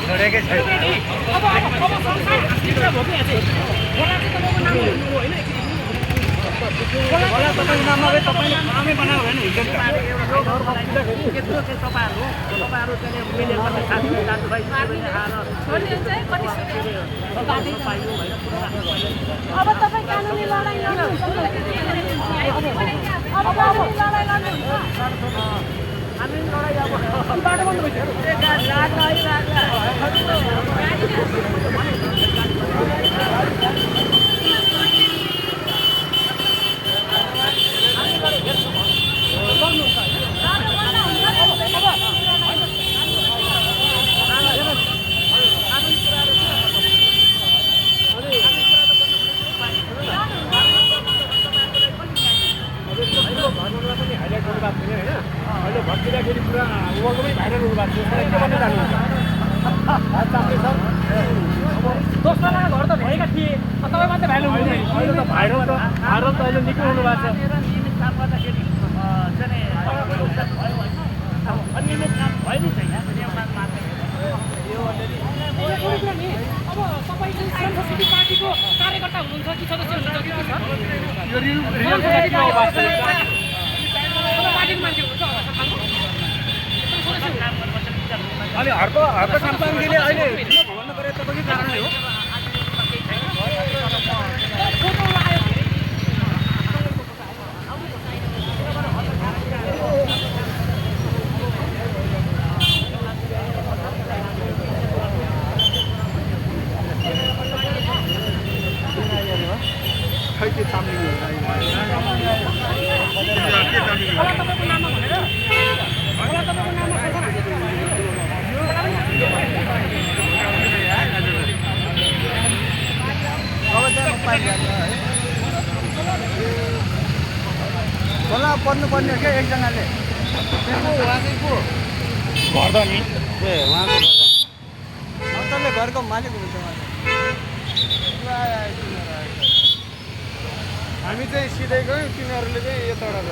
छोडेकै छैन। होला तपाईको नाममा गए तपाईले नामै बनायो भने हुन्छ नि त। त्यत्रो चाहिँ तपाईहरु चाहिँ मिलेर गर्ने साथी दाजुभाइ आएर अब तपाई कानुनी लडाई लड्नुहुन्छ। अब कानुनी लडाई लड्नुहुन्छ। हामी लडाई अब बाटो बन्द भइसक्यो। अहिले भत्किँदाखेरि पुरा वर्ल्डमै भाइरल हुनु भएको छ। के भन्नु जानुहुन्छ? दोस्रोजना घर त भएका थिए, तपाईँ मात्रै भाइरल हुनु अहिले त भाइरल त अहिले निकै हुनु भएको छ। नियमित काम गर्दाखेरि चाहिँ अनियमित काम भयो नि छैन अब तपाईँ चाहिँ सेन्ट्रल सिटी पार्टीको कार्यकर्ता हुनुहुन्छ कि सदस्य हुनुहुन्छ कि के छ? यो रियल पार्टीको वास्तव पार्टीको मान्छे हुनुहुन्छ अहिले हर्क साम्पाङ्गीले अहिले भन्नु पऱ्यो तपाईँकै कारणले हो। खै के चाम्लिङ होला पर्नुपर्ने क्या एकजनाले उहाँको घरधनी ए उहाँको घरधनी घरको मालिक हुनुहुन्छ। हामी चाहिँ सिधै गयौँ, तिनीहरूले चाहिँ यताबाट